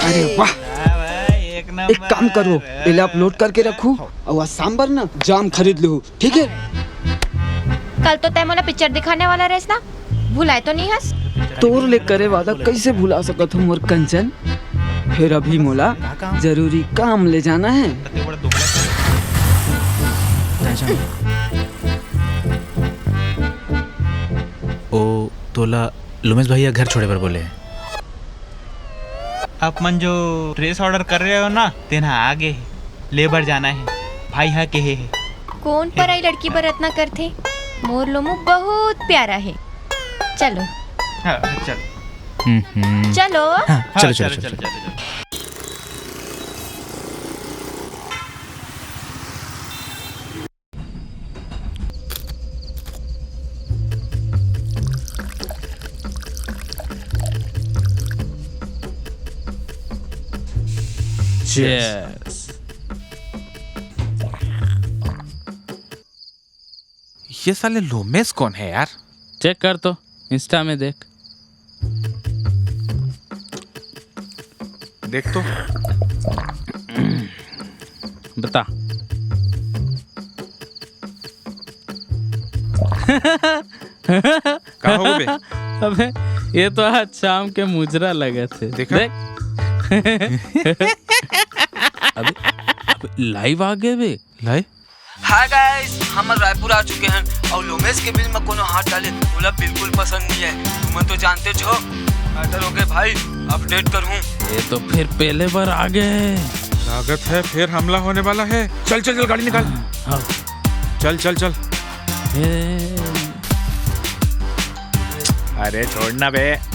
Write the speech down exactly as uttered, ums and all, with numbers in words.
अरे वाह, एक काम करो, एला अपलोड करके रखू, अउ आज सांबर ना जाम खरीद लू, ठीक है? कल तो तय मोला पिक्चर दिखाने वाला रहिस ना, भुलाए तो नहीं हस? तोर ले करे वादा कैसे भुला सकत हूँ मोर कंचन? फिर अभी मोला जरूरी काम ले जाना है। ओ तोला लोमेश भैया घर छोड़े बर बोले हैं। आप मन जो ड्रेस ऑर्डर कर रहे हो ना, तेन ह आगे हे, ले बर जाना है, भाई हा केहे है। कौन पराई लड़की बर अतना करथे? मोर लोमू बहुत प्यारा है। चलो। हाँ, चल। हम्म, चलो। हाँ, हाँ, चलो, चलो, चलो, चलो, चलो। चलो, चलो। Cheers। ये साले लोमेश कौन है यार? चेक कर तो, इंस्टा में देख। देख तो। बता। का हो बे? अबे, ये तो आज शाम के मुजरा लगत है। देखा? देख। अबे, अबे, लाइव आ गए बे। लाइव? हाय गाइस, हमन रायपुर आ चुके हन अउ लोमेश के बिल में कोनो हाथ डाले, ओला बिल्कुल पसंद नहीं है। तुमन तो जानते हो, मैटर हो गए भाई, अपडेट कर हूँ। ये तो फिर पहले बार आ गए। लागत है फिर हमला होने वाला है। चल चल चल, गाड़ी निकाल। हाँ। चल चल चल। ए, अरे छोड़ना बे।